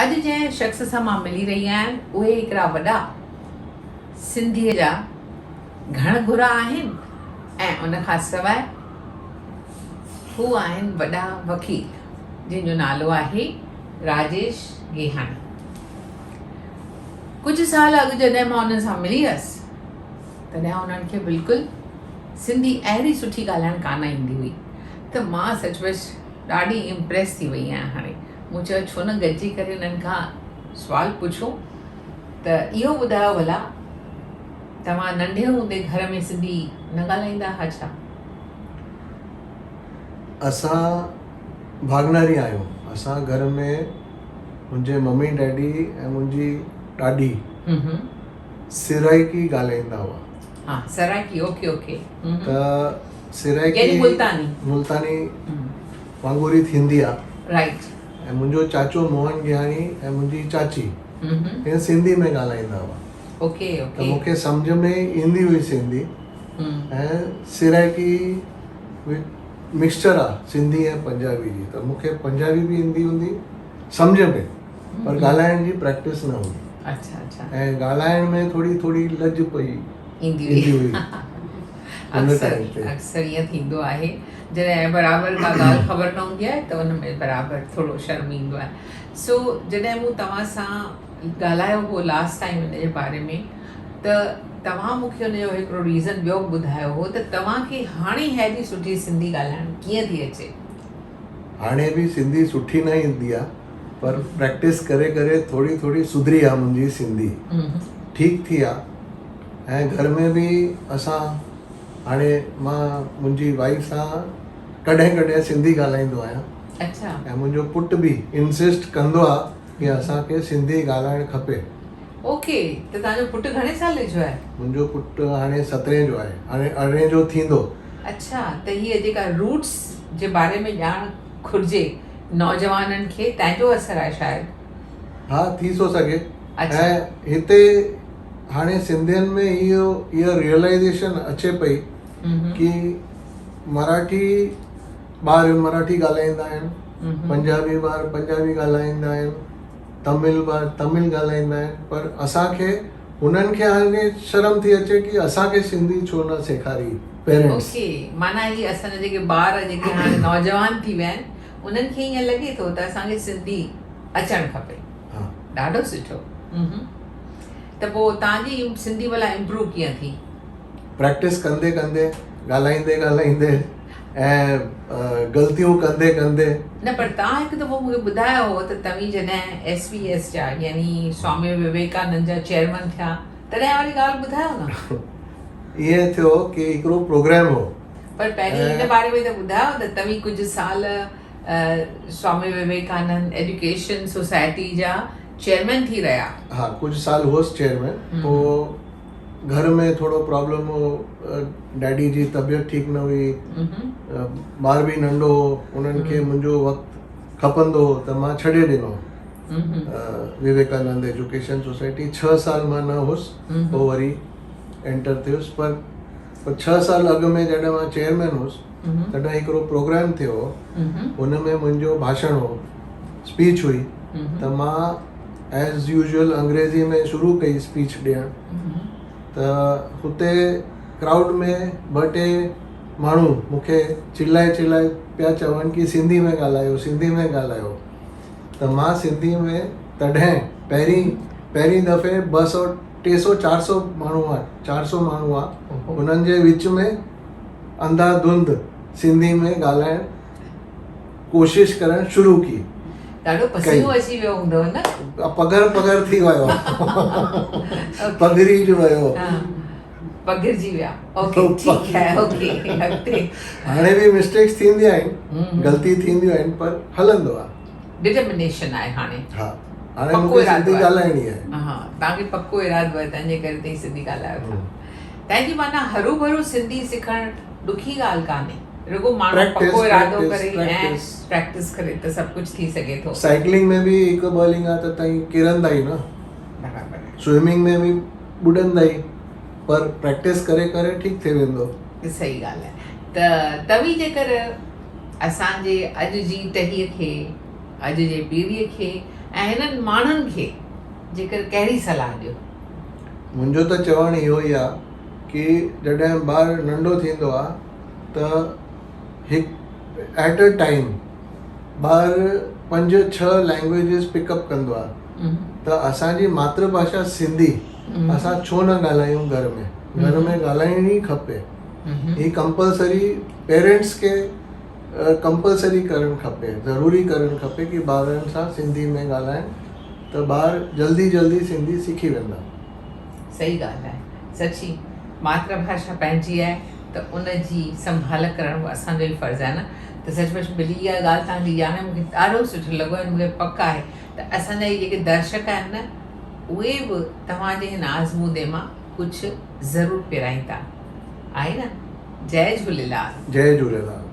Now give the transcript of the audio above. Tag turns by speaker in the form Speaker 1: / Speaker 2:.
Speaker 1: اڄ جنهن شخص سان مان ملي رهي آهيان اهي هڪڙا وڏا سنڌيء جا گهڻ گهرا آهن ۽ ان کان سواء هو آهن وڏا وڪيل جن جو نالو آهي راجيش گيهاڻي. ڪجهه سال اڳ جڏهن مان انهن سان ملي هيس تڏهن انهن کي بلڪل سنڌي اهڙي سٺي ڳالهائڻ ڪانه ايندي هئي ته مان سچ پچ ڏاڍي امپريس ٿي وئي آهيان هاڻي مون چيو ڇو نه گڏجي ڪري انهن کان سوال پڇون ته اهو ٻڌايو ڀلا توهان ننڍي هوندي گهر ۾ سنڌي نه ڳالهائيندا ها ڇا؟
Speaker 2: اسان ڀاڳناري آهيون اسان گهر ۾ منهنجي ممي ڊيڊي ۽ منهنجي ڏاڏي سرائيڪي ڳالهائيندا هئا.
Speaker 1: ها سرائيڪي اوڪي اوڪي
Speaker 2: ته سرائيڪي
Speaker 1: يعني ملتاني
Speaker 2: ملتاني وانگر ئي ٿيندي آ.
Speaker 1: رائيٽ.
Speaker 2: ۽ منهنجو چاچو موهن گيهاڻي ۽ منهنجي چاچي هي سنڌي ۾ ڳالهائيندا هئا.
Speaker 1: Okay okay.
Speaker 2: ته مون کي سمجهه ۾ ايندي هئي سنڌي ۽ سرائيڪي مڪسچر آ سنڌي ۽ پنجابي جي ته مون کي پنجابي به ايندي هوندي سمجهه ۾ پر ڳالهائڻ جي پريڪٽس نه هئي.
Speaker 1: اڇا اڇا.
Speaker 2: ۽ ڳالهائڻ ۾ ٿوري ٿوري لڄ پئي
Speaker 1: ايندي هئي.
Speaker 2: اڪثر
Speaker 1: اڪثر ائين ٿيندو آهي جڏهن برابر ڪا ڳالهه خبر نه هوندي آهي ته ان ۾ برابر ٿورو شرم ايندو آهي سو جڏهن مون توهان سان ڳالهايو هو لاسٽ ٽائيم ان جي باري ۾ ته توهان مون کي ان جو هڪڙو ريزن ٻيو به ٻڌايو هو ته توهان کي هاڻي هيڏي سٺي سنڌي ڳالهائڻ ڪيئن ٿي اچي؟
Speaker 2: هاڻي به سنڌي سٺي نه ايندي آهي پر پريڪٽس ڪري ڪري ٿوري ٿوري سڌري آهي منهنجي سنڌي ٺيڪ ٿي آهي ۽ گهر ۾ به اسان هاڻي مان منهنجي وائيف سان ڪڏهن ڪڏهن سنڌي ڳالهائيندو آهيان
Speaker 1: اڇا
Speaker 2: ۽ منهنجو پٽ به انسسٽ ڪندو آهي ڪي اسان کي سنڌي ڳالهائڻ کپي.
Speaker 1: اوڪي ته توهان جو پٽ گهڻي سالي جو آهي؟
Speaker 2: منهنجو پٽ هاڻي سترهين جو آهي هاڻي ارڙهين جو ٿيندو.
Speaker 1: اڇا ته هيء جيڪا روٽس جي باري ۾ ڄاڻ گهرجي نوجوانن کي تنهن جو اثر آهي شايد.
Speaker 2: ها ٿي ٿو سگهي ۽ هتي هاڻي سنڌين ۾ اهو اها ريئلائيزيشن اچي پئي ڪي مراٺي ٻار مراٺي ڳالهائيندا آهن پنجابي ٻار پنجابي ڳالهائيندا آهن تامل ٻار تامل ڳالهائيندا آهن پر اسان کي هنن کي هاڻي شرم ٿي اچي ڪي اسان کي سنڌي ڇو نه سيکاري پيرنٽس.
Speaker 1: اوڪي معنيٰ هي اسان جا جيڪي ٻار جيڪي هاڻي نوجوان ٿي ويا آهن انهن کي ائين لڳي ٿو ته اسان کي سنڌي اچڻ کپي.
Speaker 2: ها.
Speaker 1: ڏاڍو سٺو. ته پوء توهان جي سنڌي ڀلا امپروو ڪيئن ٿي؟
Speaker 2: پريڪٽس ڪندي ڪندي ڳالهائيندي ڳالهائيندي ۽ غلطيون ڪندي ڪندي.
Speaker 1: نه پر توهان هڪ دفعو مون کي ٻڌايو هو ته توهين جڏهن ايس وي ايس جا يعني سوامي وويڪانند جا چيئرمن ٿيا تڏهن واري ڳالهه ٻڌايو نه.
Speaker 2: ائين ٿيو ڪي هڪڙو پروگرام هو.
Speaker 1: پر پهرين ان باري ۾ ته ٻڌايو ته توهين ڪجهه سال سوامي وويڪانند ايجوڪيشن سوسائٽي جا چيئرمين ٿي رهيا.
Speaker 2: ها ڪجهه سال هوس چيئرمين پوء گهر ۾ ٿورو پرابلم هو ڊيڊي جي طبيعت ٺيڪ نه هئي ٻار به ننڍو هو انهن کي منهنجو وقت کپندو هو ته مان ڇڏي ڏنو وويڪانند ايجوڪيشن سوسائٽي ڇهه سال مان نه هوس پوء وري انٽر ٿيس پر ڇهه سال اڳ ۾ جڏهن مان چيئرمين هوس تڏهن هڪڙو پروگرام ٿيو هو ان ۾ منهنجو ڀاشڻ هو اسپيچ هئي ته مان ايز يوزوئل انگريزي ۾ شروع ڪئي اسپيچ ڏيڻ ته هتي ڪرائوڊ ۾ ٻه ٽي ماڻهو مون کي چلائي چلائي پيا چون ڪي سنڌي ۾ ڳالهايو سنڌي ۾ ڳالهايو ته مان سنڌي ۾ تڏهن پهرين پهرين دفعي ٻه سو ٽي سو چار سو ماڻهو هئا چار سو ماڻهو هئا انهن جي وچ ۾ انڌا ڌنڌ سنڌي ۾ ڳالهائڻ ڪوشش ڪرڻ شروع ڪي.
Speaker 1: ڏاڍو پسينو اچي ويو هوندو نه؟
Speaker 2: پگهر پگهر ٿي ويو. پگهري جو ويو.
Speaker 1: پگهرجي ويا. اوڪي ٺيڪ آهي اوڪي اڳتي.
Speaker 2: هاڻي به مسٽيڪس ٿينديون آهن غلطي ٿينديون آهن پر هلندو آهي.
Speaker 1: ڊٽرمنيشن آهي هاڻي.
Speaker 2: ها هاڻي مون کي سنڌي ڳالهائڻي آهي.
Speaker 1: ها توهان کي پڪو ارادو آهي تنهن جي ڪري توهين سنڌي ڳالهايو ٿا. تنهن جي معنيٰ هروڀرو سنڌي سکڻ ڏکي ڳالهه ڪانهي. رڳو ماڻهو پڪو ارادو ڪري ۽ پريڪٽس ڪري ته سڀ ڪجهه ٿي سگهي ٿو.
Speaker 2: سائيڪلنگ ۾ به هڪ ٻه لينگا ته تائين ڪرندا ئي نه.
Speaker 1: برابر آهي.
Speaker 2: سوئمنگ ۾ به ٻڏندا ئي پر پريڪٽس ڪري ڪري ٺيڪ ٿي ويندو.
Speaker 1: صحيح ڳالهه آهي ته توهين جيڪر اسان جي اڄ جي ٽهيء کي، اڄ جي پيڙهيء کي ۽ هنن ماڻهن کي جيڪر ڪهڙي صلاح ڏيو؟
Speaker 2: منهنجو ته چوڻ اهو ئي آ ڪي جڏهن ٻار ننڍو ٿيندو آ ته هڪ ايٽ ا ٽائيم ٻار پنج ڇهه لينگويجز پڪ اپ ڪندو آ ته اسان جي ماتر ڀاشا سنڌي اسان ڇو نه ڳالهايون گهر ۾ گهر ۾ ڳالهائڻ ئي کپي هي ڪمپلسري پيرنٽس کي ڪمپلسري ڪرڻ کپي ضروري ڪرڻ کپي ڪي ٻارن سان سنڌي ۾ ڳالهائن ته ٻار جلدي جلدي سنڌي سکي ويندا.
Speaker 1: صحيح ڳالهه آهي سچي ماتر ڀاشا پنهنجي آهي ته ان جي سنڀال ڪرڻ به اسان جو ئي فرض آهي نه ته سچ پچ ملي اها ڳالهه توهان جي ڄاڻي مون کي ڏاڍو سٺو لڳو ۽ مون کي پڪ آهي ته اسان جا هي جيڪي درشڪ آهن نه اهي به توهان جي هن آزمودي مان ڪجهه ضرور پرائيندا آهي نه جئي جهوليلال.
Speaker 2: جئي جهوليلال.